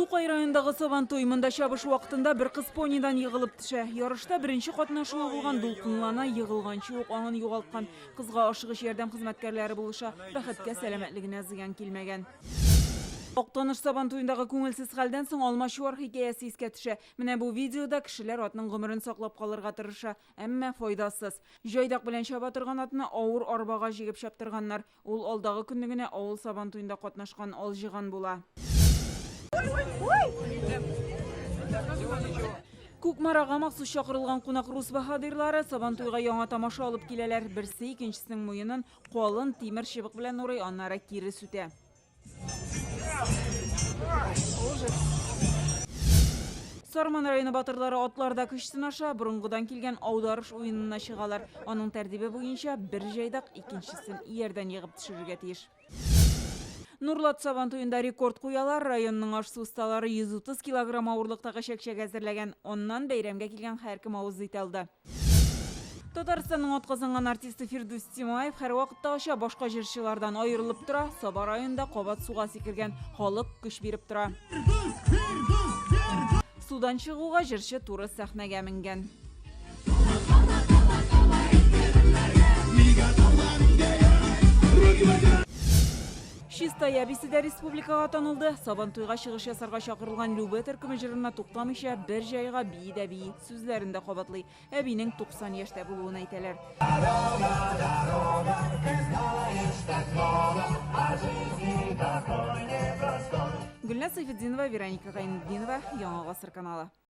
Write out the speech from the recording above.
Тукай районындагы Сабантуй. Монда чабыш вакытында бер кыз понидан егылып төшә. Ярышта беренче катнашуы булган, дулкынлана, егылганчы ук аңын югалткан. Кызга ашыгыч ярдәм хезмәткәрләре булыша. Бәхеткә, сәламәтлегенә зыян килмәгән. Актаныш Сабантуендагы күңелсез хәлдән соң Алмачуар хикәясе искә төшә. Менә бу видеода кешеләр атның гомерен саклап калырга тырыша. Әмма файдасыз. Җайдак белән чаба торган атны авыр арбага җигеп чаптырганнар. Ул алдагы көнне генә авыл Сабантуенда катнашкан алҗыган була. Кукмарага махсус чакырылган кунак рус баһадирлары Сабантуйга яңа тамаша алып киләләр. Берсе икенчесенең муенын калын тимер чыбык белән урый, аннары кире сүтә. Сарман районы батырлары атларда көч сынаша, борынгыдан килгән аударыш уенына чыгалар. Аның тәртибе буенча бер җайдак икенчесен иярдән егып төшерергә тиеш. Нурлат Сабан туенда рекорд куялар. Районның аш-су осталары 130 килограмм авырлыктагы чәкчәк әзерләгән. Аннан бәйрәмгә килгән һәркем авыз итә алды. Татарстанның атказанган артисты Фирдүс Тимаев һәрвакыттагыча башка җырчылардан аерылып тора. Саба районында кабат суга сикергән. Халык көч биреп тора. Судан чыгуга җырчы туры сәхнәгә менгән. Чистай әбисе дә республикага танылды. Сабантуйга чыгыш ясарга чакырылган Любэ төркеме җырына туктамыйча бер җайга бии дә бии. Сүзләрен дә кабатлый. Әбинең 90 яшьтә булуын әйтәләр. Гөлназ Сәйфетдинова, Вероника Гайнетдинова, Яңа Гасыр каналы.